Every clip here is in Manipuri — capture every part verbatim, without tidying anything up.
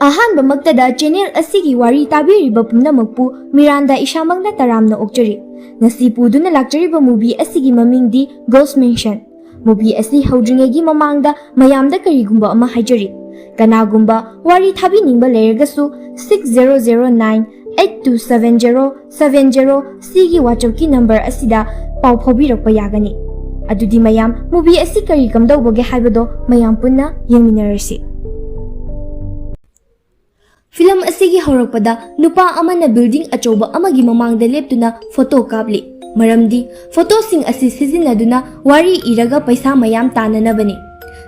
ꯑꯍꯥꯟꯕꯃꯛꯇꯗ ꯆꯦꯅꯦꯜ ꯑꯁꯤꯒꯤ ꯋꯥꯔꯤ ꯇꯥꯕꯤꯔꯤꯕ ꯄꯨꯝꯅꯃꯛꯄꯨ ꯃꯤꯔꯥꯟꯗ ꯏꯁꯥꯃꯛꯅ ꯇꯔꯥꯝꯅ ꯑꯣꯛꯆꯔꯤ꯫ ꯉꯁꯤ ꯄꯨꯗꯨꯅ ꯂꯥꯛꯆꯔꯤꯕ movie ꯑꯁꯤꯒꯤ ꯃꯃꯤꯡꯗꯤ Ghost Mansion꯫ Movie ꯑꯁꯤ ꯍꯧꯗ꯭ꯔꯤꯉꯩꯒꯤ ꯃꯃꯥꯡꯗ ꯃꯌꯥꯝꯗ ꯀꯔꯤꯒꯨꯝꯕ ꯑꯃ ꯍꯥꯏꯖꯔꯤ꯫ ꯀꯅꯥꯒꯨꯝꯕ ꯋꯥꯔꯤ ꯊꯥꯕꯤꯅꯤꯡꯕ ꯂꯩꯔꯒꯁꯨ six zero zero nine eight two seven zero seven zero ꯁꯤꯒꯤ WhatsAppꯀꯤ number ꯑꯁꯤꯗ ꯄꯥꯎ ꯐꯥꯎꯕꯤꯔꯛꯄ ꯌꯥꯒꯅꯤ꯫ ꯑꯗꯨꯗꯤ ꯃꯌꯥꯝ, movie ꯑꯁꯤ ꯀꯔꯤ ꯀꯝꯗꯧꯕꯒꯦ ꯍꯥꯏꯕꯗꯣ ꯃꯌꯥꯝ ꯄꯨꯟꯅ ꯌꯦꯡꯃꯤꯟꯅꯔꯁꯤ꯫ ꯐꯤꯂꯝ ꯑꯁꯤꯒꯤ ꯍꯧꯔꯛꯄꯗ ꯅꯨꯄꯥ ꯑꯃꯅ building ꯑꯆꯧꯕ ꯑꯃꯒꯤ ꯃꯃꯥꯡꯗ ꯂꯦꯞꯇꯨꯅ photo ꯀꯥꯞꯂꯤ꯫ ꯃꯔꯝꯗꯤ photoꯁꯤꯡ ꯑꯁꯤ ꯁꯤꯖꯤꯟꯅꯗꯨꯅ ꯋꯥꯔꯤ ꯏꯔꯒ ꯄꯩꯁꯥ ꯃꯌꯥꯝ ꯇꯥꯅꯅꯕꯅꯤ꯫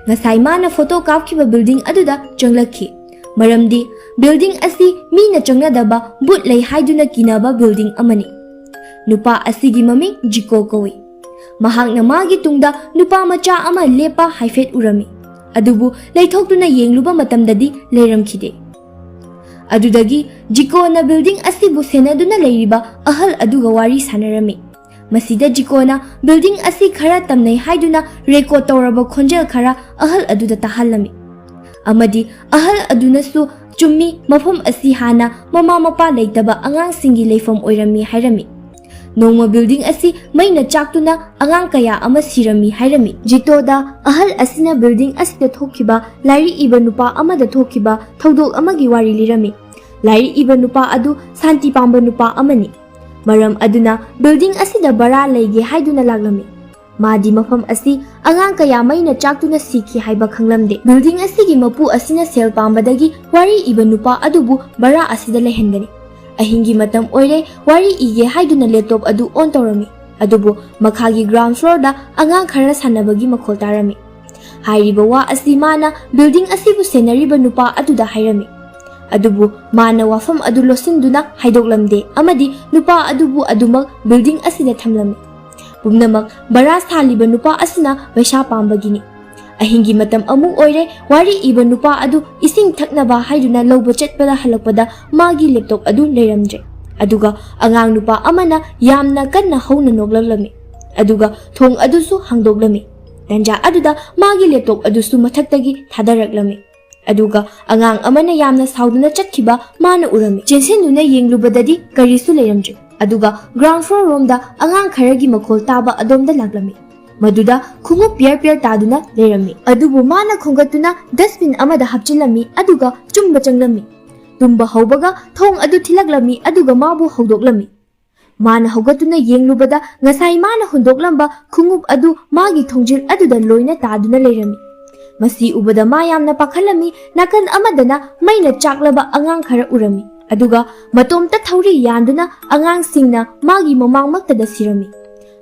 ꯉꯁꯥꯏ ꯃꯥꯅ photo ꯀꯥꯞꯈꯤꯕ building ꯑꯗꯨꯗ ꯆꯪꯂꯛꯈꯤ꯫ ꯃꯔꯝꯗꯤ building ꯑꯁꯤ ꯃꯤꯅ ꯆꯪꯅꯗꯕ, ꯚꯨꯠ ꯂꯩ ꯍꯥꯏꯗꯨꯅ ꯀꯤꯅꯕ building ꯑꯃꯅꯤ꯫ ꯅꯨꯄꯥ ꯑꯁꯤꯒꯤ ꯃꯃꯤꯡ ꯖꯤꯀꯣ ꯀꯧꯏ꯫ ꯃꯍꯥꯛꯅ ꯃꯥꯒꯤ ꯇꯨꯡꯗ ꯅꯨꯄꯥ ꯃꯆꯥ ꯑꯃ ꯂꯦꯞꯄ ꯍꯥꯏꯐꯦꯠ ꯎꯔꯝꯃꯤ꯫ ꯑꯗꯨꯕꯨ ꯂꯩꯊꯣꯛꯇꯨꯅ ꯌꯦꯡꯂꯨꯕ ꯃꯇꯝꯗꯗꯤ ꯂꯩꯔꯝꯈꯤꯗꯦ꯫ ꯑꯗꯨꯗꯒꯤ ꯖꯤꯀꯣꯅ building ꯑꯁꯤꯕꯨ ꯁꯦꯟꯅꯗꯨꯅ ꯂꯩꯔꯤꯕ ꯑꯍꯜ ꯑꯗꯨꯒ ꯋꯥꯔꯤ ꯁꯥꯟꯅꯔꯝꯃꯤ꯫ ꯃꯁꯤꯗ ꯖꯤꯀꯣꯅ building ꯑꯁꯤ ꯈꯔ ꯇꯝꯅꯩ ꯍꯥꯏꯗꯨꯅ record ꯇꯧꯔꯕ ꯈꯣꯟꯖꯦꯜ ꯈꯔ ꯑꯍꯜ ꯑꯗꯨꯗ ꯇꯥꯍꯜꯂꯝꯃꯤ꯫ ꯑꯃꯗꯤ ꯑꯍꯜ ꯑꯗꯨꯅꯁꯨ ꯆꯨꯝꯃꯤ, ꯃꯐꯝ ꯑꯁꯤ ꯍꯥꯟꯅ ꯃꯃꯥ ꯃꯄꯥ ꯂꯩꯇꯕ ꯑꯉꯥꯡꯁꯤꯡꯒꯤ ꯂꯩꯐꯝ ꯑꯣꯏꯔꯝꯃꯤ ꯍꯥꯏꯔꯝꯃꯤ꯫ ꯅꯣꯡꯃ building ꯑꯁꯤ ꯃꯩꯅ ꯆꯥꯛꯇꯨꯅ ꯑꯉꯥꯡ ꯀꯌꯥ ꯑꯃ ꯁꯤꯔꯝꯃꯤ ꯍꯥꯏꯔꯝꯃꯤ꯫ ꯖꯤꯀꯣꯗ ꯑꯍꯜ ꯑꯁꯤꯅ building ꯑꯁꯤꯗ ꯊꯣꯛꯈꯤꯕ ꯂꯥꯏꯔꯤꯛ ꯏꯕ ꯅꯨꯄꯥ ꯑꯃꯗ ꯊꯣꯛꯈꯤꯕ ꯊꯧꯗꯣꯛ ꯑꯃꯒꯤ ꯋꯥꯔꯤ ꯂꯤꯔꯝꯃꯤ꯫ ꯂꯥꯏꯔꯤꯛ ꯏꯕ ꯅꯨꯄꯥ ꯑꯗꯨ ꯁꯥꯟꯇꯤ ꯄꯥꯝꯕ ꯅꯨꯄꯥ ꯑꯃꯅꯤ꯫ ꯃꯔꯝ ꯑꯗꯨꯅ building ꯑꯁꯤꯗ ꯚꯔꯥ ꯂꯩꯒꯦ ꯍꯥꯏꯗꯨꯅ ꯂꯥꯛꯂꯝꯃꯤ꯫ ꯃꯥꯗꯤ ꯃꯐꯝ ꯑꯁꯤ ꯑꯉꯥꯡ ꯀꯌꯥ ꯃꯩꯅ ꯆꯥꯛꯇꯨꯅ ꯁꯤꯈꯤ ꯍꯥꯏꯕ ꯈꯪꯂꯝꯗꯦ꯫ Building ꯑꯁꯤꯒꯤ ꯃꯄꯨ ꯑꯁꯤꯅ ꯁꯦꯜ ꯄꯥꯝꯕꯗꯒꯤ ꯋꯥꯔꯤ ꯏꯕ ꯅꯨꯄꯥ ꯑꯗꯨꯕꯨ ꯚꯔꯥ ꯑꯁꯤꯗ ꯂꯩꯍꯟꯒꯅꯤ꯫ ꯑꯍꯤꯡꯒꯤ ꯃꯇꯝ ꯑꯣꯏꯔꯦ, ꯋꯥꯔꯤ ꯏꯒꯦ ꯍꯥꯏꯗꯨꯅ laptop ꯑꯗꯨ on ꯇꯧꯔꯝꯃꯤ꯫ ꯑꯗꯨꯕꯨ ꯃꯈꯥꯒꯤ ground floorꯗ ꯑꯉꯥꯡ ꯈꯔ ꯁꯥꯟꯅꯕꯒꯤ ꯃꯈꯣꯜ ꯇꯥꯔꯝꯃꯤ꯫ ꯍꯥꯏꯔꯤꯕ ꯋꯥ ꯑꯁꯤ ꯃꯥꯅ building ꯑꯁꯤꯕꯨ ꯁꯦꯟꯅꯔꯤꯕ ꯅꯨꯄꯥ ꯑꯗꯨꯗ ꯍꯥꯏꯔꯝꯃꯤ꯫ ꯑꯗꯨꯕꯨ ꯃꯥꯅ ꯋꯥꯐꯝ ꯑꯗꯨ ꯂꯣꯠꯁꯤꯟꯗꯨꯅ ꯍꯥꯏꯗꯣꯛꯂꯝꯗꯦ ꯑꯃꯗꯤ ꯅꯨꯄꯥ ꯑꯗꯨꯕꯨ ꯑꯗꯨꯃꯛ building ꯑꯁꯤꯗ ꯊꯝꯂꯝꯃꯤ꯫ ꯄꯨꯝꯅꯃꯛ ꯚꯔꯥ ꯁꯥꯜꯂꯤꯕ ꯅꯨꯄꯥ ꯑꯁꯤꯅ ꯄꯩꯁꯥ ꯄꯥꯝꯕꯒꯤꯅꯤ꯫ ꯑꯍꯤꯡꯒꯤ ꯃꯇꯝ ꯑꯃꯨꯛ ꯑꯣꯏꯔꯦ, ꯋꯥꯔꯤ ꯏꯕ ꯅꯨꯄꯥ ꯑꯗꯨ ꯏꯁꯤꯡ ꯊꯛꯅꯕ ꯍꯥꯏꯗꯨꯅ ꯂꯧꯕ ꯆꯠꯄꯗ ꯍꯜꯂꯛꯄꯗ ꯃꯥꯒꯤ laptop ꯑꯗꯨ ꯂꯩꯔꯝꯗ꯭ꯔꯦ꯫ ꯑꯗꯨꯒ ꯑꯉꯥꯡ ꯅꯨꯄꯥ ꯑꯃꯅ ꯌꯥꯝꯅ ꯀꯟꯅ ꯍꯧꯅ ꯅꯣꯛꯂꯛꯂꯝꯃꯤ꯫ ꯑꯗꯨꯒ ꯊꯣꯡ ꯑꯗꯨꯁꯨ ꯍꯥꯡꯗꯣꯛꯂꯝꯃꯤ꯫ ꯇꯟꯖꯥ ꯑꯗꯨꯗ ꯃꯥꯒꯤ laptop ꯑꯗꯨꯁꯨ ꯃꯊꯛꯇꯒꯤ ꯊꯥꯗꯔꯛꯂꯝꯃꯤ꯫ ꯑꯗꯨꯒ ꯑꯉꯥꯡ ꯑꯃꯅ ꯌꯥꯝꯅ ꯁꯥꯎꯗꯨꯅ ꯆꯠꯈꯤꯕ ꯃꯥꯅ ꯎꯔꯝꯃꯤ꯫ ꯆꯦꯟꯁꯤꯟꯗꯨꯅ ꯌꯦꯡꯂꯨꯕꯗꯗꯤ ꯀꯔꯤꯁꯨ ꯂꯩꯔꯝꯗ꯭ꯔꯦ꯫ ꯑꯗꯨꯒ ground floor ꯔꯣꯝꯗ ꯑꯉꯥꯡ ꯈꯔꯒꯤ ꯃꯈꯣꯜ ꯇꯥꯕ ꯑꯗꯣꯝꯗ ꯂꯥꯛꯂꯝꯃꯤ꯫ ꯃꯗꯨꯗ ꯈꯣꯡꯎꯞ pair pair ꯇꯥꯗꯨꯅ ꯂꯩꯔꯝꯃꯤ꯫ ꯑꯗꯨꯕꯨ ꯃꯥꯅ ꯈꯣꯝꯒꯠꯇꯨꯅ dustbin ꯑꯃꯗ ꯍꯥꯞꯆꯤꯜꯂꯝꯃꯤ, ꯑꯗꯨꯒ ꯆꯨꯝꯕ ꯆꯪꯂꯝꯃꯤ꯫ ꯇꯨꯝꯕ ꯍꯧꯕꯒ ꯊꯣꯡ ꯑꯗꯨ ꯊꯤꯜꯂꯛꯂꯝꯃꯤ, ꯑꯗꯨꯒ ꯃꯥꯕꯨ ꯍꯧꯗꯣꯛꯂꯝꯃꯤ꯫ ꯃꯥꯅ ꯍꯧꯒꯠꯇꯨꯅ ꯌꯦꯡꯂꯨꯕꯗ ꯉꯁꯥꯏ ꯃꯥꯅ ꯍꯨꯟꯗꯣꯛꯂꯝꯕ ꯈꯣꯡꯎꯞ ꯑꯗꯨ ꯃꯥꯒꯤ ꯊꯣꯡꯖꯤꯜ ꯑꯗꯨꯗ ꯂꯣꯏꯅ ꯇꯥꯗꯨꯅ ꯂꯩꯔꯝꯃꯤ꯫ ꯃꯁꯤ ꯎꯕꯗ ꯃꯥ ꯌꯥꯝꯅ ꯄꯥꯈꯠꯂꯝꯃꯤ꯫ ꯅꯥꯀꯟ ꯑꯃꯗꯅ ꯃꯩꯅ ꯆꯥꯛꯂꯕ ꯑꯉꯥꯡ ꯈꯔ ꯎꯔꯝꯃꯤ, ꯑꯗꯨꯒ ꯃꯇꯣꯝꯇ ꯊꯧꯔꯤ ꯌꯥꯟꯗꯨꯅ ꯑꯉꯥꯡꯁꯤꯡꯅ ꯃꯥꯒꯤ ꯃꯃꯥꯡꯃꯛꯇꯗ ꯁꯤꯔꯝꯃꯤ꯫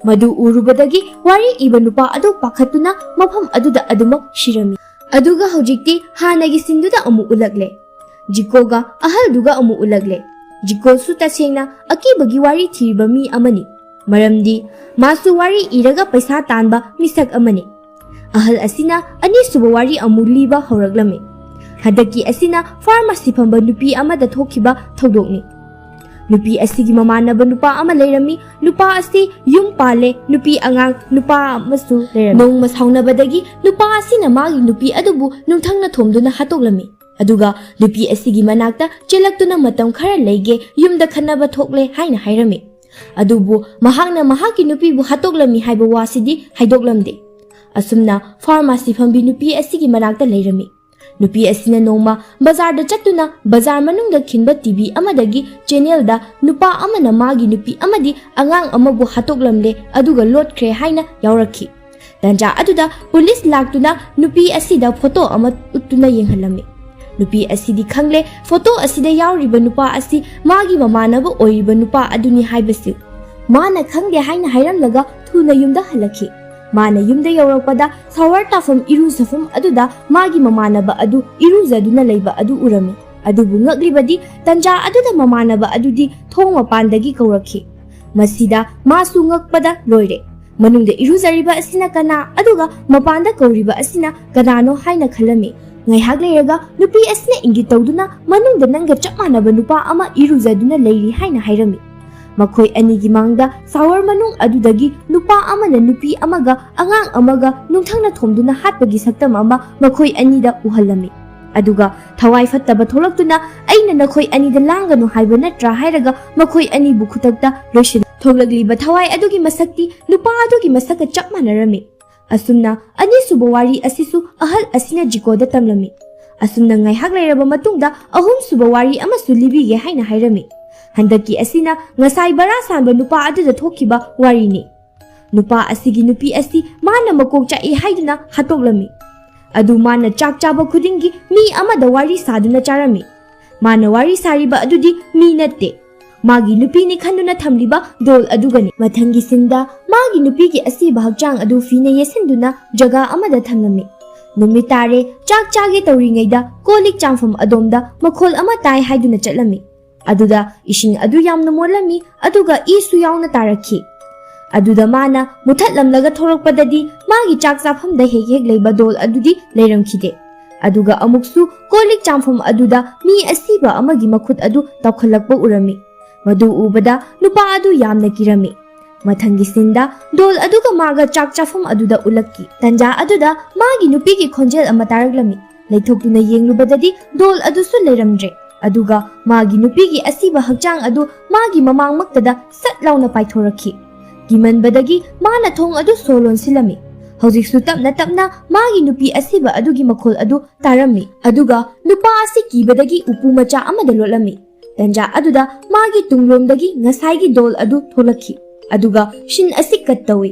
ꯃꯗꯨ ꯎꯔꯨꯕꯗꯒꯤ ꯋꯥꯔꯤ ꯏꯕ ꯅꯨꯄꯥ ꯑꯗꯨ ꯄꯥꯈꯠꯇꯨꯅ ꯃꯐꯝ ꯑꯗꯨꯗ ꯑꯗꯨꯃꯛ ꯁꯤꯔꯝꯃꯤ꯫ ꯑꯗꯨꯒ ꯍꯧꯖꯤꯛꯇꯤ ꯍꯥꯟꯅꯒꯤ ꯁꯤꯟꯗꯨꯗ ꯑꯃꯨꯛ ꯎꯠꯂꯛꯂꯦ꯫ ꯖꯤꯀꯣꯒ ꯑꯍꯜꯗꯨꯒ ꯑꯃꯨꯛ ꯎꯠꯂꯛꯂꯦ꯫ ꯖꯤꯀꯣꯁꯨ ꯇꯁꯦꯡꯅ ꯑꯀꯤꯕꯒꯤ ꯋꯥꯔꯤ ꯊꯤꯔꯤꯕ ꯃꯤ ꯑꯃꯅꯤ, ꯃꯔꯝꯗꯤ ꯃꯥꯁꯨ ꯋꯥꯔꯤ ꯏꯔꯒ ꯄꯩꯁꯥ ꯇꯥꯟꯕ ꯃꯤꯁꯛ ꯑꯃꯅꯤ꯫ ꯑꯍꯜ ꯑꯁꯤꯅ ꯑꯅꯤꯁꯨꯕ ꯋꯥꯔꯤ ꯑꯃꯨꯛ ꯂꯤꯕ ꯍꯧꯔꯛꯂꯝꯃꯤ꯫ ꯍꯟꯗꯛꯀꯤ ꯑꯁꯤꯅ pharmacy ꯐꯝꯕ ꯅꯨꯄꯤ ꯑꯃꯗ ꯊꯣꯛꯈꯤꯕ ꯊꯧꯗꯣꯛꯅꯤ꯫ ꯅꯨꯄꯤ ꯑꯁꯤꯒꯤ ꯃꯃꯥꯟꯅꯕ ꯅꯨꯄꯥ ꯑꯃ ꯂꯩꯔꯝꯃꯤ꯫ ꯅꯨꯄꯥ ꯑꯁꯤ ꯌꯨꯝ ꯄꯥꯜꯂꯦ, ꯅꯨꯄꯤ ꯑꯉꯥꯡ ꯅꯨꯄꯥ ꯑꯃꯁꯨ ꯂꯩꯔꯝꯃꯤ꯫ ꯅꯣꯡꯃ ꯁꯥꯎꯅꯕꯗꯒꯤ ꯅꯨꯄꯥ ꯑꯁꯤꯅ ꯃꯥꯒꯤ ꯅꯨꯄꯤ ꯑꯗꯨꯕꯨ ꯅꯨꯡꯊꯪꯅ ꯊꯣꯝꯗꯨꯅ ꯍꯥꯠꯇꯣꯛꯂꯝꯃꯤ꯫ ꯑꯗꯨꯒ ꯅꯨꯄꯤ ꯑꯁꯤꯒꯤ ꯃꯅꯥꯛꯇ ꯆꯦꯜꯂꯛꯇꯨꯅ ꯃꯇꯝ ꯈꯔ ꯂꯩꯒꯦ, ꯌꯨꯝꯗ ꯈꯠꯅꯕ ꯊꯣꯛꯂꯦ ꯍꯥꯏꯅ ꯍꯥꯏꯔꯝꯃꯤ꯫ ꯑꯗꯨꯕꯨ ꯃꯍꯥꯛꯅ ꯃꯍꯥꯛꯀꯤ ꯅꯨꯄꯤꯕꯨ ꯍꯥꯠꯇꯣꯛꯂꯝꯃꯤ ꯍꯥꯏꯕ ꯋꯥꯁꯤꯗꯤ ꯍꯥꯏꯗꯣꯛꯂꯝꯗꯦ꯫ ꯑꯁꯨꯝꯅ pharmacy ꯐꯝꯕꯤ ꯅꯨꯄꯤ ꯑꯁꯤꯒꯤ ꯃꯅꯥꯛꯇ ꯂꯩꯔꯝꯃꯤ꯫ ꯅꯨꯄꯤ ꯑꯁꯤꯅ ꯅꯣꯡꯃ ꯕꯖꯥꯔꯗ ꯆꯠꯇꯨꯅ ꯕꯖꯥꯔ ꯃꯅꯨꯡꯗ ꯈꯤꯟꯕ TV ꯑꯃꯗꯒꯤ channelꯗ ꯅꯨꯄꯥ ꯑꯃꯅ ꯃꯥꯒꯤ ꯅꯨꯄꯤ ꯑꯃꯗꯤ ꯑꯉꯥꯡ ꯑꯃꯕꯨ ꯍꯥꯠꯇꯣꯛꯂꯝꯂꯦ, ꯑꯗꯨꯒ ꯂꯣꯠꯈ꯭ꯔꯦ ꯍꯥꯏꯅ ꯌꯥꯎꯔꯛꯈꯤ꯫ ꯇꯟꯖꯥ ꯑꯗꯨꯗ ꯄꯨꯂꯤꯁ ꯂꯥꯛꯇꯨꯅ ꯅꯨꯄꯤ ꯑꯁꯤꯗ ꯐꯣꯇꯣ ꯑꯃ ꯎꯠꯇꯨꯅ ꯌꯦꯡꯍꯜꯂꯝꯃꯤ꯫ ꯅꯨꯄꯤ ꯑꯁꯤꯗꯤ ꯈꯪꯂꯦ, ꯐꯣꯇꯣ ꯑꯁꯤꯗ ꯌꯥꯎꯔꯤꯕ ꯅꯨꯄꯥ ꯑꯁꯤ ꯃꯥꯒꯤ ꯃꯃꯥꯟꯅꯕ ꯑꯣꯏꯔꯤꯕ ꯅꯨꯄꯥ ꯑꯗꯨꯅꯤ ꯍꯥꯏꯕꯁꯤ꯫ ꯃꯥꯅ ꯈꯪꯗꯦ ꯍꯥꯏꯅ ꯍꯥꯏꯔꯝꯂꯒ ꯊꯨꯅ ꯌꯨꯝꯗ ꯍꯜꯂꯛꯈꯤ꯫ ꯃꯥꯅ ꯌꯨꯝꯗ ꯌꯧꯔꯛꯄꯗ shower ꯇꯥꯐꯝ ꯏꯔꯨꯖꯐꯝ ꯑꯗꯨꯗ ꯃꯥꯒꯤ ꯃꯃꯥꯟꯅꯕ ꯑꯗꯨ ꯏꯔꯨꯖꯗꯨꯅ ꯂꯩꯕ ꯑꯗꯨ ꯎꯔꯝꯃꯤ꯫ ꯑꯗꯨꯕꯨ ꯉꯛꯂꯤꯕꯗꯤ ꯇꯟꯖꯥ ꯑꯗꯨꯗ ꯃꯃꯥꯟꯅꯕ ꯑꯗꯨꯗꯤ ꯊꯣꯡ ꯃꯄꯥꯟꯗꯒꯤ ꯀꯧꯔꯛꯈꯤ꯫ ꯃꯁꯤꯗ ꯃꯥꯁꯨ ꯉꯛꯄꯗ ꯂꯣꯏꯔꯦ꯫ ꯃꯅꯨꯡꯗ ꯏꯔꯨꯖꯔꯤꯕ ꯑꯁꯤꯅ ꯀꯅꯥ, ꯑꯗꯨꯒ ꯃꯄꯥꯟꯗ ꯀꯧꯔꯤꯕ ꯑꯁꯤꯅ ꯀꯅꯥꯅꯣ ꯍꯥꯏꯅ ꯈꯜꯂꯝꯃꯤ꯫ ꯉꯥꯏꯍꯥꯛ ꯂꯩꯔꯒ ꯅꯨꯄꯤ ꯑꯁꯤꯅ ꯏꯪꯒꯤꯠ ꯇꯧꯗꯨꯅ ꯃꯅꯨꯡꯗ ꯅꯪꯒ ꯆꯞ ꯃꯥꯟꯅꯕ ꯅꯨꯄꯥ ꯑꯃ ꯏꯔꯨꯖꯗꯨꯅ ꯂꯩꯔꯤ ꯍꯥꯏꯅ ꯍꯥꯏꯔꯝꯃꯤ꯫ ꯃꯈꯣꯏ ꯑꯅꯤꯒꯤ ꯃꯥꯡꯗ shower ꯃꯅꯨꯡ ꯑꯗꯨꯗꯒꯤ ꯅꯨꯄꯥ ꯑꯃꯅ ꯅꯨꯄꯤ ꯑꯃꯒ ꯑꯉꯥꯡ ꯑꯃꯒ ꯅꯨꯡꯊꯪꯅ ꯊꯣꯝꯗꯨꯅ ꯍꯥꯠꯄꯒꯤ ꯁꯛꯇꯝ ꯑꯃ ꯃꯈꯣꯏ ꯑꯅꯤꯗ ꯎꯍꯜꯂꯝꯃꯤ꯫ ꯑꯗꯨꯒ ꯊꯋꯥꯏ ꯐꯠꯇꯕ ꯊꯣꯛꯂꯛꯇꯨꯅ, "ꯑꯩꯅ ꯅꯈꯣꯏ ꯑꯅꯤꯗ ꯂꯥꯡꯒꯅꯨ ꯍꯥꯏꯕ ꯅꯠꯇ꯭ꯔꯥ?" ꯍꯥꯏꯔꯒ ꯃꯈꯣꯏ ꯑꯅꯤꯕꯨ ꯈꯨꯗꯛꯇ ꯂꯣꯏꯁꯤꯜꯂꯤ꯫ ꯊꯣꯛꯂꯛꯂꯤꯕ ꯊꯋꯥꯏ ꯑꯗꯨꯒꯤ ꯃꯁꯛꯇꯤ ꯅꯨꯄꯥ ꯑꯗꯨꯒꯤ ꯃꯁꯛꯀ ꯆꯞ ꯃꯥꯟꯅꯔꯝꯃꯤ꯫ ꯑꯁꯨꯝꯅ ꯑꯅꯤꯁꯨꯕ ꯋꯥꯔꯤ ꯑꯁꯤꯁꯨ ꯑꯍꯜ ꯑꯁꯤꯅ ꯖꯤꯀꯣꯗ ꯇꯝꯂꯝꯃꯤ꯫ ꯑꯁꯨꯝꯅ ꯉꯥꯏꯍꯥꯛ ꯂꯩꯔꯕ ꯃꯇꯨꯡꯗ ꯑꯍꯨꯝꯁꯨꯕ ꯋꯥꯔꯤ ꯑꯃꯁꯨ ꯂꯤꯕꯤꯒꯦ ꯍꯥꯏꯅ ꯍꯥꯏꯔꯝꯃꯤ꯫ ꯍꯟꯗꯛꯀꯤ ꯑꯁꯤꯅ ꯉꯁꯥꯏ ꯕꯔꯥ ꯁꯥꯟꯕ ꯅꯨꯄꯥ ꯑꯗꯨꯗ ꯊꯣꯛꯈꯤꯕ ꯋꯥꯔꯤꯅꯤ꯫ ꯅꯨꯄꯥ ꯑꯁꯤꯒꯤ ꯅꯨꯄꯤ ꯑꯁꯤ ꯃꯥꯅ ꯃꯀꯣꯛ ꯆꯥꯛꯏ ꯍꯥꯏꯗꯨꯅ ꯍꯥꯠꯇꯣꯛꯂꯝꯃꯤ꯫ ꯑꯗꯨ ꯃꯥꯅ ꯆꯥꯛ ꯆꯥꯕ ꯈꯨꯗꯤꯡꯒꯤ ꯃꯤ ꯑꯃꯗ ꯋꯥꯔꯤ ꯁꯥꯗꯨꯅ ꯆꯥꯔꯝꯃꯤ꯫ ꯃꯥꯅ ꯋꯥꯔꯤ ꯁꯥꯔꯤꯕ ꯑꯗꯨꯗꯤ ꯃꯤ ꯅꯠꯇꯦ, ꯃꯥꯒꯤ ꯅꯨꯄꯤꯅꯤ ꯈꯟꯗꯨꯅ ꯊꯝꯂꯤꯕ ꯗꯣꯜ ꯑꯗꯨꯒꯅꯤ꯫ ꯃꯊꯪꯒꯤ ꯁꯤꯟꯗ ꯃꯥꯒꯤ ꯅꯨꯄꯤꯒꯤ ꯑꯁꯤꯕ ꯍꯛꯆꯥꯡ ꯑꯗꯨ ꯐꯤꯅ ꯌꯦꯠꯁꯤꯟꯗꯨꯅ ꯖꯒꯥ ꯑꯃꯗ ꯊꯝꯂꯝꯃꯤ꯫ ꯅꯨꯃꯤꯠ ꯇꯥꯔꯦ, ꯆꯥꯛ ꯆꯥꯒꯦ ꯇꯧꯔꯤꯉꯩꯗ ꯀꯣꯜ ꯂꯤꯛ ꯆꯥꯝꯐꯝ ꯑꯗꯣꯝꯗ ꯃꯈꯣꯜ ꯑꯃ ꯇꯥꯏ ꯍꯥꯏꯗꯨꯅ ꯆꯠꯂꯝꯃꯤ꯫ ꯑꯗꯨꯗ ꯏꯁꯤꯡ ꯑꯗꯨ ꯌꯥꯝꯅ ꯃꯣꯠꯂꯝꯃꯤ, ꯑꯗꯨꯒ ꯏꯁꯨ ꯌꯥꯎꯅ ꯇꯥꯔꯛꯈꯤ꯫ ꯑꯗꯨꯗ ꯃꯥꯅ ꯃꯨꯊꯠꯂꯝꯂꯒ ꯊꯣꯔꯛꯄꯗꯗꯤ ꯃꯥꯒꯤ ꯆꯥꯛ ꯆꯥꯐꯝꯗ ꯍꯦꯛ ꯍꯦꯛ ꯂꯩꯕ ꯗꯣꯜ ꯑꯗꯨꯗꯤ ꯂꯩꯔꯝꯈꯤꯗꯦ꯫ ꯑꯗꯨꯒ ꯑꯃꯨꯛꯁꯨ ꯀꯣꯜ ꯂꯤꯛ ꯆꯥꯝꯐꯝ ꯑꯗꯨꯗ ꯃꯤ ꯑꯁꯤꯕ ꯑꯃꯒꯤ ꯃꯈꯨꯠ ꯑꯗꯨ ꯇꯥꯎꯈꯠꯂꯛꯄ ꯎꯔꯝꯃꯤ꯫ ꯃꯗꯨ ꯎꯕꯗ ꯅꯨꯄꯥ ꯑꯗꯨ ꯌꯥꯝꯅ ꯀꯤꯔꯝꯃꯤ꯫ ꯃꯊꯪꯒꯤ ꯁꯤꯟꯗ ꯗꯣꯜ ꯑꯗꯨꯒ ꯃꯥꯒ ꯆꯥꯛ ꯆꯥꯐꯝ ꯑꯗꯨꯗ ꯎꯂꯛꯈꯤ꯫ ꯇꯟꯖꯥ ꯑꯗꯨꯗ ꯃꯥꯒꯤ ꯅꯨꯄꯤꯒꯤ ꯈꯣꯟꯖꯦꯜ ꯑꯃ ꯇꯥꯔꯛꯂꯝꯃꯤ꯫ ꯂꯩꯊꯣꯛꯇꯨꯅ ꯌꯦꯡꯂꯨꯕꯗꯗꯤ ꯗꯣꯜ ꯑꯗꯨꯁꯨ ꯂꯩꯔꯝꯗ꯭ꯔꯦ꯫ ꯑꯗꯨꯒ ꯃꯥꯒꯤ ꯅꯨꯄꯤꯒꯤ ꯑꯁꯤꯕ ꯍꯛꯆꯥꯡ ꯑꯗꯨ ꯃꯥꯒꯤ ꯃꯃꯥꯡꯃꯛꯇꯗ ꯁꯠ ꯂꯥꯎꯅ ꯄꯥꯏꯊꯣꯔꯛꯈꯤ꯫ ꯀꯤꯃꯟꯕꯗꯒꯤ ꯃꯥꯅ ꯊꯣꯡ ꯑꯗꯨ ꯁꯣ ꯂꯣꯟꯁꯤꯜꯂꯝꯃꯤ꯫ ꯍꯧꯖꯤꯛꯁꯨ ꯇꯞꯅ ꯇꯞꯅ ꯃꯥꯒꯤ ꯅꯨꯄꯤ ꯑꯁꯤꯕ ꯑꯗꯨꯒꯤ ꯃꯈꯣꯜ ꯑꯗꯨ ꯇꯥꯔꯝꯃꯤ꯫ ꯑꯗꯨꯒ ꯅꯨꯄꯥ ꯑꯁꯤ ꯀꯤꯕꯗꯒꯤ ꯎꯄꯨ ꯃꯆꯥ ꯑꯃꯗ ꯂꯣꯠꯂꯝꯃꯤ꯫ ꯇꯟꯖꯥ ꯑꯗꯨꯗ ꯃꯥꯒꯤ ꯇꯨꯡꯂꯣꯝꯗꯒꯤ ꯉꯁꯥꯏꯒꯤ ꯗꯣꯜ ꯑꯗꯨ ꯊꯣꯛꯂꯛꯈꯤ꯫ ꯑꯗꯨꯒ ꯁꯤꯟ ꯑꯁꯤ ꯀꯠ ꯇꯧꯏ꯫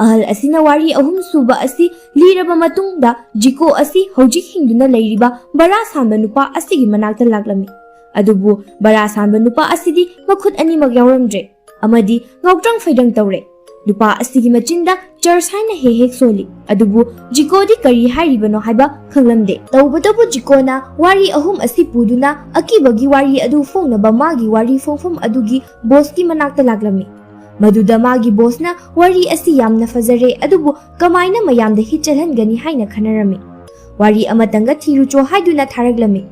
ꯑꯍꯜ ꯑꯁꯤꯅ ꯋꯥꯔꯤ ꯑꯍꯨꯝ ꯁꯨꯕ ꯑꯁꯤ ꯂꯤꯔꯕ ꯃꯇꯨꯡꯗ ꯖꯤꯀꯣ ꯑꯁꯤ ꯍꯧꯖꯤꯛ ꯍꯤꯡꯗꯨꯅ ꯂꯩꯔꯤꯕ ꯕꯔꯥ ꯁꯥꯟꯕ ꯅꯨꯄꯥ ꯑꯁꯤꯒꯤ ꯃꯅꯥꯛꯇ ꯂꯥꯛꯂꯝꯃꯤ꯫ ꯑꯗꯨꯕꯨ ꯕꯔꯥ ꯁꯥꯟꯕ ꯅꯨꯄꯥ ꯑꯁꯤꯗꯤ ꯃꯈꯨꯠ ꯑꯅꯤꯃꯛ ꯌꯥꯎꯔꯝꯗ꯭ꯔꯦ ꯑꯃꯗꯤ ꯉꯥꯎꯇ꯭ꯔꯪ ꯐꯩꯗ꯭ꯔꯪ ꯇꯧꯔꯦ꯫ ꯅꯨꯄꯥ ꯑꯁꯤꯒꯤ ꯃꯆꯤꯟꯗ ꯆꯔꯁ ꯍꯥꯏꯅ ꯍꯦꯛ ꯍꯦꯛ ꯁꯣꯜꯂꯤ꯫ ꯑꯗꯨꯕꯨ ꯖꯤꯀꯣꯗꯤ ꯀꯔꯤ ꯍꯥꯏꯔꯤꯕꯅꯣ ꯍꯥꯏꯕ ꯈꯪꯂꯝꯗꯦ꯫ ꯇꯧꯕꯇꯕꯨ ꯖꯤꯀꯣꯅ ꯋꯥꯔꯤ ꯑꯍꯨꯝ ꯑꯁꯤ ꯄꯨꯗꯨꯅ ꯑꯀꯤꯕꯒꯤ ꯋꯥꯔꯤ ꯑꯗꯨ ꯐꯣꯡꯅꯕ ꯃꯥꯒꯤ ꯋꯥꯔꯤ ꯐꯣꯡꯐꯝ ꯑꯗꯨꯒꯤ ꯕꯣꯁꯀꯤ ꯃꯅꯥꯛꯇ ꯂꯥꯛꯂꯝꯃꯤ꯫ ꯃꯗꯨꯗ ꯃꯥꯒꯤ ꯕꯣꯁꯅ ꯋꯥꯔꯤ ꯑꯁꯤ ꯌꯥꯝꯅ ꯐꯖꯔꯦ, ꯑꯗꯨꯕꯨ ꯀꯃꯥꯏꯅ ꯃꯌꯥꯝꯗ ꯍꯤꯠ ꯆꯠꯍꯟꯒꯅꯤ ꯍꯥꯏꯅ ꯈꯟꯅꯔꯝꯃꯤ꯫ ꯋꯥꯔꯤ ꯑꯃꯇꯪꯒ ꯊꯤꯔꯨꯆꯣ ꯍꯥꯏꯗꯨꯅ ꯊꯥꯔꯛꯂꯝꯃꯤ꯫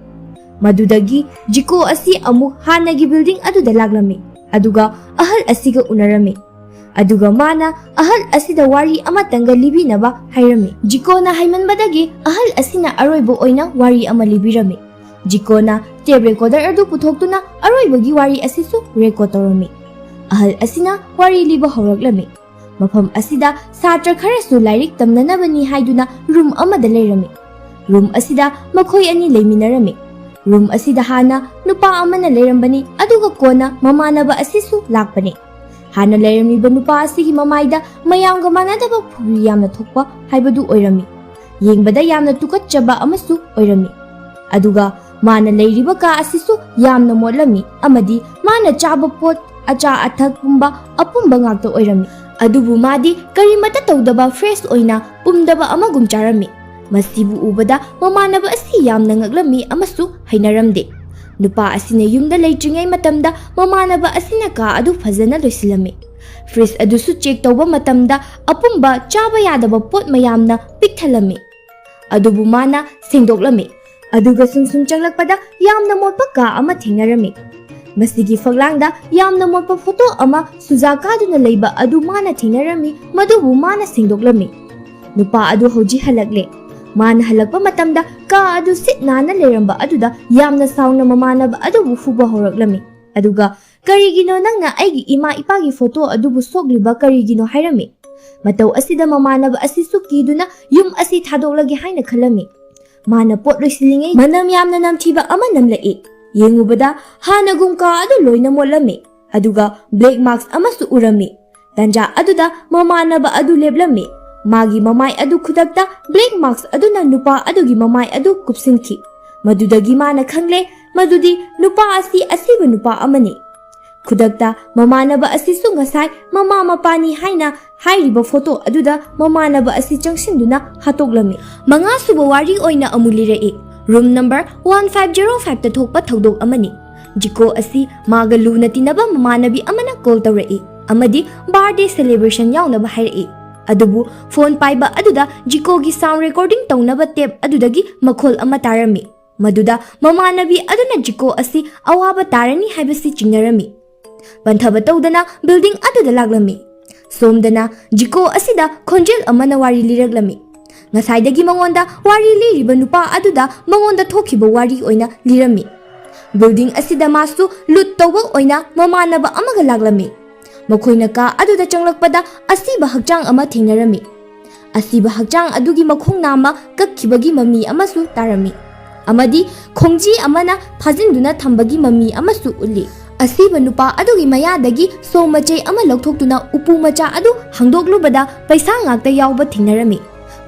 ꯃꯗꯨꯗꯒꯤ ꯖꯤꯀꯣ ꯑꯁꯤ ꯑꯃꯨꯛ ꯍꯥꯟꯅꯒꯤ ꯕꯤꯜꯗꯤꯡ ꯑꯗꯨꯗ ꯂꯥꯛꯂꯝꯃꯤ, ꯑꯗꯨꯒ ꯑꯍꯜ ꯑꯁꯤꯒ ꯎꯅꯔꯝꯃꯤ꯫ ꯑꯗꯨꯒ ꯃꯥꯅ ꯑꯍꯜ ꯑꯁꯤꯗ ꯋꯥꯔꯤ ꯑꯃꯇꯪꯒ ꯂꯤꯕꯤꯅꯕ ꯍꯥꯏꯔꯝꯃꯤ꯫ ꯖꯤꯀꯣꯅ ꯍꯥꯏꯃꯟꯕꯗꯒꯤ ꯑꯍꯜ ꯑꯁꯤꯅ ꯑꯔꯣꯏꯕ ꯑꯣꯏꯅ ꯋꯥꯔꯤ ꯑꯃ ꯂꯤꯕꯤꯔꯝꯃꯤ꯫ ꯖꯤꯀꯣꯅ ꯇꯦꯞ ꯔꯦꯀꯣꯔꯗꯔ ꯑꯗꯨ ꯄꯨꯊꯣꯛꯇꯨꯅ ꯑꯔꯣꯏꯕꯒꯤ ꯋꯥꯔꯤ ꯑꯁꯤꯁꯨ ꯔꯦꯀꯣꯔꯗ ꯇꯧꯔꯝꯃꯤ꯫ ꯑꯍꯜ ꯑꯁꯤꯅ ꯋꯥꯔꯤ ꯂꯤꯕ ꯍꯧꯔꯛꯂꯝꯃꯤ꯫ ꯃꯐꯝ ꯑꯁꯤꯗ ꯁꯥꯇ꯭ꯔ ꯈꯔꯁꯨ ꯂꯥꯏꯔꯤꯛ ꯇꯝꯅꯅꯕꯅꯤ ꯍꯥꯏꯗꯨꯅ ꯔꯨꯝ ꯑꯃꯗ ꯂꯩꯔꯝꯃꯤ꯫ ꯔꯨꯝ ꯑꯁꯤꯗ ꯃꯈꯣꯏ ꯑꯅꯤ ꯂꯩꯃꯤꯟꯅꯔꯝꯃꯤ꯫ ꯔꯨꯝ ꯑꯁꯤꯗ ꯍꯥꯟꯅ ꯅꯨꯄꯥ ꯑꯃꯅ ꯂꯩꯔꯝꯕꯅꯤ, ꯑꯗꯨꯒ ꯀꯣꯟꯅ ꯃꯃꯥꯟꯅꯕ ꯑꯁꯤꯁꯨ ꯂꯥꯛꯄꯅꯤ꯫ ꯍꯥꯟꯅ ꯂꯩꯔꯝꯂꯤꯕ ꯅꯨꯄꯥ ꯑꯁꯤꯒꯤ ꯃꯃꯥꯏꯗ ꯃꯌꯥꯝꯒ ꯃꯥꯟꯅꯗꯕ ꯐꯨꯔꯤ ꯌꯥꯝꯅ ꯊꯣꯛꯄ ꯍꯥꯏꯕꯗꯨ ꯑꯣꯏꯔꯝꯃꯤ꯫ ꯌꯦꯡꯕꯗ ꯌꯥꯝꯅ ꯇꯨꯀꯠꯆꯕ ꯑꯃꯁꯨ ꯑꯣꯏꯔꯝꯃꯤ꯫ ꯑꯗꯨꯒ ꯃꯥꯅ ꯂꯩꯔꯤꯕ ꯀꯥ ꯑꯁꯤꯁꯨ ꯌꯥꯝꯅ ꯃꯣꯠꯂꯝꯃꯤ, ꯑꯃꯗꯤ ꯃꯥꯅ ꯆꯥꯕ ꯄꯣꯠ, ꯑꯆꯥ ꯑꯊꯛ ꯄꯨꯝꯕ ꯑꯄꯨꯝꯕ ꯉꯥꯛꯇ ꯑꯣꯏꯔꯝꯃꯤ꯫ ꯑꯗꯨꯕꯨ ꯃꯥꯗꯤ ꯀꯔꯤꯃꯠꯇ ꯇꯧꯗꯕ, ꯐ꯭ꯔꯦꯁ ꯑꯣꯏꯅ ꯄꯨꯝꯗꯕ ꯑꯃꯒꯨꯝ ꯆꯥꯔꯝꯃꯤ꯫ ꯃꯁꯤꯕꯨ ꯎꯕꯗ ꯃꯃꯥꯟꯅꯕ ꯑꯁꯤ ꯌꯥꯝꯅ ꯉꯛꯂꯝꯃꯤ ꯑꯃꯁꯨ ꯍꯩꯅꯔꯝꯗꯦ꯫ ꯅꯨꯄꯥ ꯑꯁꯤꯅ ꯌꯨꯝꯗ ꯂꯩꯇ꯭ꯔꯤꯉꯩ ꯃꯇꯝꯗ ꯃꯃꯥꯟꯅꯕ ꯑꯁꯤꯅ ꯀꯥ ꯑꯗꯨ ꯐꯖꯅ ꯂꯣꯏꯁꯤꯜꯂꯝꯃꯤ꯫ ꯐ꯭ꯔꯤꯖ ꯑꯗꯨꯁꯨ ꯆꯦꯛ ꯇꯧꯕ ꯃꯇꯝꯗ ꯑꯄꯨꯝꯕ ꯆꯥꯕ ꯌꯥꯗꯕ ꯄꯣꯠ ꯃꯌꯥꯝꯅ ꯄꯤꯛ ꯊꯜꯂꯝꯃꯤ꯫ ꯑꯗꯨꯕꯨ ꯃꯥꯅ ꯁꯦꯡꯗꯣꯛꯂꯝꯃꯤ꯫ ꯑꯗꯨꯒ ꯁꯨꯝ ꯁꯨꯝ ꯆꯪꯂꯛꯄꯗ ꯌꯥꯝꯅ ꯃꯣꯠꯄ ꯀꯥ ꯑꯃ ꯊꯦꯡꯅꯔꯝꯃꯤ꯫ ꯃꯁꯤꯒꯤ ꯐꯛꯂꯥꯡꯗ ꯌꯥꯝꯅ ꯃꯣꯠꯄ ꯐꯣꯇꯣ ꯑꯃ ꯁꯨꯖꯥ ꯀꯥꯗꯨꯅ ꯂꯩꯕ ꯑꯗꯨ ꯃꯥꯅ ꯊꯦꯡꯅꯔꯝꯃꯤ, ꯃꯗꯨꯕꯨ ꯃꯥꯅ ꯁꯦꯡꯗꯣꯛꯂꯝꯃꯤ꯫ ꯅꯨꯄꯥ ꯑꯗꯨ ꯍꯧꯖꯤꯛ ꯍꯜꯂꯛꯂꯦ꯫ ꯃꯥꯅ ꯍꯜꯂꯛꯄ ꯃꯇꯝꯗ ꯀꯥ ꯑꯗꯨ ꯁꯤꯠ ꯅꯥꯟꯅ ꯂꯩꯔꯝꯕ ꯑꯗꯨꯗ ꯌꯥꯝꯅ ꯁꯥꯎꯅ ꯃꯃꯥꯟꯅꯕ ꯑꯗꯨꯕꯨ ꯐꯨꯕ ꯍꯧꯔꯛꯂꯝꯃꯤ꯫ ꯑꯗꯨꯒ "ꯀꯔꯤꯒꯤꯅꯣ ꯅꯪꯅ ꯑꯩꯒꯤ ꯏꯃꯥ ꯏꯄꯥꯒꯤ ꯐꯣꯇꯣ ꯑꯗꯨꯕꯨ ꯁꯣꯛꯂꯤꯕ ꯀꯔꯤꯒꯤꯅꯣ?" ꯍꯥꯏꯔꯝꯃꯤ꯫ ꯃꯇꯧ ꯑꯁꯤꯗ ꯃꯃꯥꯟꯅꯕ ꯑꯁꯤꯁꯨ ꯀꯤꯗꯨꯅ ꯌꯨꯝ ꯑꯁꯤ ꯊꯥꯗꯣꯛꯂꯒꯦ ꯍꯥꯏꯅ ꯈꯜꯂꯝꯃꯤ꯫ ꯃꯥꯅ ꯄꯣꯠ ꯂꯣꯏꯁꯤꯜꯂꯤꯉꯩ ꯃꯅꯝ ꯌꯥꯝꯅ ꯅꯝꯊꯤꯕ ꯑꯃ ꯅꯝꯂꯛꯏ꯫ ꯌꯦꯡꯉꯨꯕꯗ ꯍꯥꯟꯅꯒꯨꯝ ꯀꯥ ꯑꯗꯨ ꯂꯣꯏꯅ ꯃꯣꯠꯂꯝꯃꯤ꯫ ꯑꯗꯨꯒ ꯕ꯭ꯂꯦꯛ ꯃꯥꯛꯁ ꯑꯃꯁꯨ ꯎꯔꯝꯃꯤ꯫ ꯇꯟꯖꯥ ꯑꯗꯨꯗ ꯃꯃꯥꯟꯅꯕ ꯑꯗꯨ ꯂꯦꯞꯂꯝꯃꯤ꯫ ꯃꯥꯒꯤ ꯃꯃꯥꯏ ꯑꯗꯨ ꯈꯨꯗꯛꯇ ꯕ꯭ꯂꯦꯛ ꯃꯥꯛꯁ ꯑꯗꯨꯅ ꯅꯨꯄꯥ ꯑꯗꯨꯒꯤ ꯃꯃꯥꯏ ꯑꯗꯨ ꯀꯨꯞꯁꯤꯟꯈꯤ꯫ ꯃꯗꯨꯗꯒꯤ ꯃꯥꯅ ꯈꯪꯂꯦ ꯃꯗꯨꯗꯤ ꯅꯨꯄꯥ ꯑꯁꯤ ꯑꯁꯤꯕ ꯅꯨꯄꯥ ꯑꯃꯅꯤ꯫ ꯈꯨꯗꯛꯇ ꯃꯃꯥꯟꯅꯕ ꯑꯁꯤꯁꯨ ꯉꯁꯥꯏ ꯃꯃꯥ ꯃꯄꯥꯅꯤ ꯍꯥꯏꯅ ꯍꯥꯏꯔꯤꯕ ꯐꯣꯇꯣ ꯑꯗꯨꯗ ꯃꯃꯥꯟꯅꯕ ꯑꯁꯤ ꯆꯪꯁꯤꯟꯗꯨꯅ ꯍꯥꯠꯇꯣꯛꯂꯝꯃꯤ꯫ ꯃꯉꯥꯁꯨꯕ ꯋꯥꯔꯤ ꯑꯣꯏꯅ ꯑꯃꯨꯛ ꯂꯤꯔꯛꯏ꯫ Room number one five zero ꯐꯥꯏꯚꯇ ꯊꯣꯛꯄ ꯊꯧꯗꯣꯛ ꯑꯃꯅꯤ꯫ ꯖꯤꯀꯣ ꯑꯁꯤ ꯃꯥꯒ ꯂꯨꯅ ꯇꯤꯟꯅꯕ ꯃꯃꯥꯟꯅꯕꯤ ꯑꯃꯅ ꯀꯣꯜ ꯇꯧꯔꯛꯏ ꯑꯃꯗꯤ ꯕꯥꯔꯗꯦ ꯁꯦꯂꯦꯕ꯭ꯔꯦꯁꯟ ꯌꯥꯎꯅꯕ ꯍꯥꯏꯔꯛꯏ꯫ ꯑꯗꯨꯕꯨ ꯐꯣꯟ ꯄꯥꯏꯕ ꯑꯗꯨꯗ ꯖꯤꯀꯣꯒꯤ ꯁꯥꯎꯟ ꯔꯦꯀꯣꯔꯗꯤꯡ ꯇꯧꯅꯕ ꯇꯦꯞ ꯑꯗꯨꯗꯒꯤ ꯃꯈꯣꯜ ꯑꯃ ꯇꯥꯔꯝꯃꯤ꯫ ꯃꯗꯨꯗ ꯃꯃꯥꯟꯅꯕꯤ ꯑꯗꯨꯅ ꯖꯤꯀꯣ ꯑꯁꯤ ꯑꯋꯥꯕ ꯇꯥꯔꯅꯤ ꯍꯥꯏꯕꯁꯤ ꯆꯤꯡꯅꯔꯝꯃꯤ꯫ ꯄꯟꯊꯕ ꯇꯧꯗꯅ ꯕꯤꯜꯗꯤꯡ ꯑꯗꯨꯗ ꯂꯥꯛꯂꯝꯃꯤ꯫ ꯁꯣꯝꯗꯅ ꯖꯤꯀꯣ ꯑꯁꯤꯗ ꯈꯣꯟꯖꯦꯜ ꯑꯃꯅ ꯋꯥꯔꯤ ꯂꯤꯔꯛꯂꯝꯃꯤ꯫ ꯉꯁꯥꯏꯗꯒꯤ ꯃꯉꯣꯟꯗ ꯋꯥꯔꯤ ꯂꯤꯔꯤꯕ ꯅꯨꯄꯥ ꯑꯗꯨꯗ ꯃꯉꯣꯟꯗ ꯊꯣꯛꯈꯤꯕ ꯋꯥꯔꯤ ꯑꯣꯏꯅ ꯂꯤꯔꯝꯃꯤ꯫ ꯕꯤꯜꯗꯤꯡ ꯑꯁꯤꯗ ꯃꯥꯁꯨ ꯂꯨꯠ ꯇꯧꯕ ꯑꯣꯏꯅ ꯃꯃꯥꯟꯅꯕ ꯑꯃꯒ ꯂꯥꯛꯂꯝꯃꯤ꯫ ꯃꯈꯣꯏꯅ ꯀꯥ ꯑꯗꯨꯗ ꯆꯪꯂꯛꯄꯗ ꯑꯁꯤꯕ ꯍꯛꯆꯥꯡ ꯑꯃ ꯊꯦꯡꯅꯔꯝꯃꯤ꯫ ꯑꯁꯤꯕ ꯍꯛꯆꯥꯡ ꯑꯗꯨꯒꯤ ꯃꯈꯣꯡ ꯅꯥꯝꯃ ꯀꯛꯈꯤꯕꯒꯤ ꯃꯃꯤ ꯑꯃꯁꯨ ꯇꯥꯔꯝꯃꯤ, ꯑꯃꯗꯤ ꯈꯣꯡꯖꯤ ꯑꯃꯅ ꯐꯥꯖꯤꯟꯗꯨꯅ ꯊꯝꯕꯒꯤ ꯃꯃꯤ ꯑꯃꯁꯨ ꯎꯠꯂꯤ꯫ ꯑꯁꯤꯕ ꯅꯨꯄꯥ ꯑꯗꯨꯒꯤ ꯃꯌꯥꯗꯒꯤ ꯁꯣ ꯃꯆꯩ ꯑꯃ ꯂꯧꯊꯣꯛꯇꯨꯅ ꯎꯄꯨ ꯃꯆꯥ ꯑꯗꯨ ꯍꯥꯡꯗꯣꯛꯂꯨꯕꯗ ꯄꯩꯁꯥ ꯉꯥꯛꯇ ꯌꯥꯎꯕ ꯊꯦꯡꯅꯔꯝꯃꯤ꯫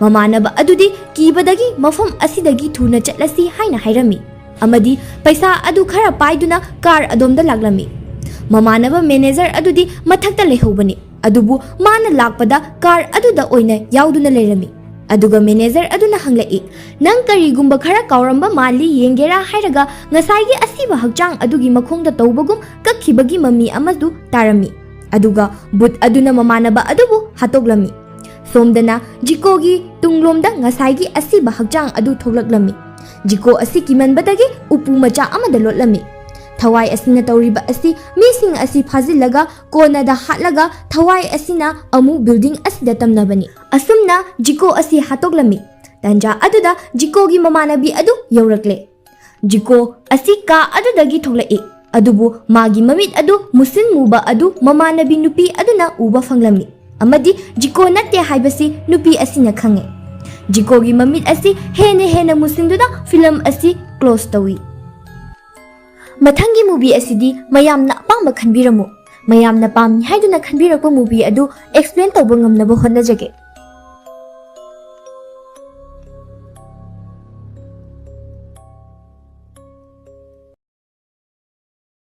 ꯃꯃꯥꯟꯅꯕ ꯑꯗꯨꯗꯤ ꯀꯤꯕꯗꯒꯤ ꯃꯐꯝ ꯑꯁꯤꯗꯒꯤ ꯊꯨꯅ ꯆꯠꯂꯁꯤ ꯍꯥꯏꯅ ꯍꯥꯏꯔꯝꯃꯤ, ꯑꯃꯗꯤ ꯄꯩꯁꯥ ꯑꯗꯨ ꯈꯔ ꯄꯥꯏꯗꯨꯅ ꯀꯥꯔ ꯑꯗꯣꯝꯗ ꯂꯥꯛꯂꯝꯃꯤ꯫ ꯃꯃꯥꯟꯅꯕ ꯃꯦꯅꯦꯖꯔ ꯑꯗꯨꯗꯤ ꯃꯊꯛꯇ ꯂꯩꯍꯧꯕꯅꯤ, ꯑꯗꯨꯕꯨ ꯃꯥꯅ ꯂꯥꯛꯄꯗ ꯀꯥꯔ ꯑꯗꯨꯗ ꯑꯣꯏꯅ ꯌꯥꯎꯗꯨꯅ ꯂꯩꯔꯝꯃꯤ꯫ ꯑꯗꯨꯒ ꯃꯦꯅꯦꯖꯔ ꯑꯗꯨꯅ ꯍꯪꯂꯛꯏ, "ꯅꯪ ꯀꯔꯤꯒꯨꯝꯕ ꯈꯔ ꯀꯥꯎꯔꯝꯕ ꯃꯥꯜꯂꯤ, ꯌꯦꯡꯒꯦꯔꯥ?" ꯍꯥꯏꯔꯒ ꯉꯁꯥꯏꯒꯤ ꯑꯁꯤꯕ ꯍꯛꯆꯥꯡ ꯑꯗꯨꯒꯤ ꯃꯈꯣꯡꯗ ꯇꯧꯕꯒꯨꯝ ꯀꯛꯈꯤꯕꯒꯤ ꯃꯃꯤ ꯑꯃꯁꯨ ꯇꯥꯔꯝꯃꯤ꯫ ꯑꯗꯨꯒ ꯕꯨꯠ ꯑꯗꯨꯅ ꯃꯃꯥꯟꯅꯕ ꯑꯗꯨꯕꯨ ꯍꯥꯠꯇꯣꯛꯂꯝꯃꯤ꯫ ꯁꯣꯝꯗꯅ ꯖꯤꯀꯣꯒꯤ ꯇꯨꯡꯂꯣꯝꯗ ꯉꯁꯥꯏꯒꯤ ꯑꯁꯤꯕ ꯍꯛꯆꯥꯡ ꯑꯗꯨ ꯊꯣꯛꯂꯛꯂꯝꯃꯤ꯫ ꯖꯤꯀꯣ ꯑꯁꯤ ꯀꯤꯃꯟꯕꯗꯒꯤ ꯎꯄꯨ ꯃꯆꯥ ꯑꯃꯗ ꯂꯣꯠꯂꯝꯃꯤ꯫ ꯊꯋꯥꯏ ꯑꯁꯤꯅ ꯇꯧꯔꯤꯕ ꯑꯁꯤ ꯃꯤꯁꯤꯡ ꯑꯁꯤ ꯐꯥꯖꯤꯜꯂꯒ ꯀꯣꯟꯅꯗ ꯍꯥꯠꯂꯒ ꯊꯋꯥꯏ ꯑꯁꯤꯅ ꯑꯃꯨꯛ ꯕꯤꯜꯗꯤꯡ ꯑꯁꯤꯗ ꯇꯝꯅꯕꯅꯤ꯫ ꯑꯁꯨꯝꯅ ꯖꯤꯀꯣ ꯑꯁꯤ ꯍꯥꯠꯇꯣꯛꯂꯝꯃꯤ꯫ ꯇꯟꯖꯥ ꯑꯗꯨꯗ ꯖꯤꯀꯣꯒꯤ ꯃꯃꯥꯟꯅꯕꯤ ꯑꯗꯨ ꯌꯧꯔꯛꯂꯦ꯫ ꯖꯤꯀꯣ ꯑꯁꯤ ꯀꯥ ꯑꯗꯨꯗꯒꯤ ꯊꯣꯛꯂꯛꯏ, ꯑꯗꯨꯕꯨ ꯃꯥꯒꯤ ꯃꯃꯤꯠ ꯑꯗꯨ ꯃꯨꯁꯤꯟ ꯃꯨꯕ ꯑꯗꯨ ꯃꯃꯥꯟꯅꯕꯤ ꯅꯨꯄꯤ ꯑꯗꯨꯅ ꯎꯕ ꯐꯪꯂꯝꯃꯤ, ꯑꯃꯗꯤ ꯖꯤꯀꯣ ꯅꯠꯇꯦ ꯍꯥꯏꯕꯁꯤ ꯅꯨꯄꯤ ꯑꯁꯤꯅ ꯈꯪꯉꯦ꯫ ꯖꯤꯀꯣꯒꯤ ꯃꯃꯤꯠ ꯑꯁꯤ ꯍꯦꯟꯅ ꯍꯦꯟꯅ ꯃꯨꯁꯤꯟꯗꯨꯅ ꯐꯤꯂꯝ ꯑꯁꯤ ꯀ꯭ꯂꯣꯖ ꯇꯧꯏ꯫ ꯃꯊꯪꯒꯤ ꯃꯨꯚꯤ ꯑꯁꯤꯗꯤ ꯃꯌꯥꯝꯅ ꯑꯄꯥꯝꯕ ꯈꯟꯕꯤꯔꯝꯃꯨ꯫ ꯃꯌꯥꯝꯅ ꯄꯥꯝꯃꯤ ꯍꯥꯏꯗꯨꯅ ꯈꯟꯕꯤꯔꯛꯄ ꯃꯨꯚꯤ ꯑꯗꯨ ꯑꯦꯛꯁꯄ꯭ꯂꯦꯟ ꯇꯧꯕ ꯉꯝꯅꯕ ꯍꯣꯠꯅꯖꯒꯦ꯫